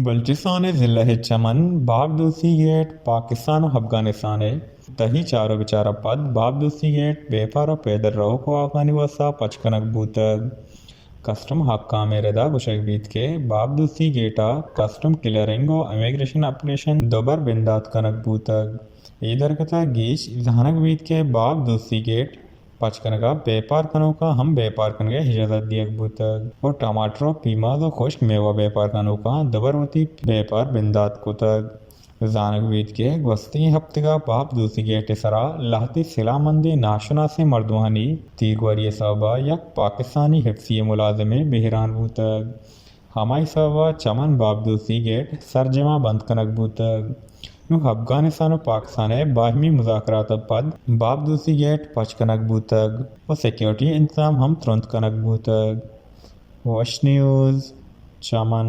بلوچستان ءِ ضلع چمن باب دوسی گیٹ پاکستان ءُ افغانستان ءِ تہی چار ءُ بچار ءَ پد باب دوسی گیٹ بیپار ءُ پیدل روک ءُ آوکانی واستا پچ کنگ بوتگ۔ کسٹم حکام ءِ ردا گوشگ بیت کہ باب دوسی گیٹ ءَ کسٹم کلیئرنگ ءُ امیگریشن آپریشن دوبر بندات کنگ بوتگ۔ اے درگت ءَ گیش زانگ بیت کہ باب دوسی گیٹ پچ کنگ ءَ بیپار کنوکاں ہم بیپار کنگ ءِ اجازت دیگ بوتگ ءُ ٹماٹر ءُ پیماز ءُ خشک میوہ بیپار کنوکاں دوبر وتی بیپار بندات کتگ۔ زانگ بیت کہ گوستگیں ہپتگ ءَ باب دوسی گیٹ ءِ سرا لہتے سلاہ مندیں ناشناسیں مردمانی تیرگواری ءِ سبب ءَ یک پاکستانی ایف سی ءِ ملازمے بہران بوتگ۔ ہمائی سبب ءَ چمن باب دوسی گیٹ سرجم ءَ بند کنگ بوتگ۔ نوں افغانستان ءُ پاکستان ءِ باہمی مذاکرات ءَ پد باب دوسی گیٹ پچ کنگ بوتگ ءُ سیکورٹی انتظام ہم ترند کنگ بوتگ۔ وش نیوز، چمن۔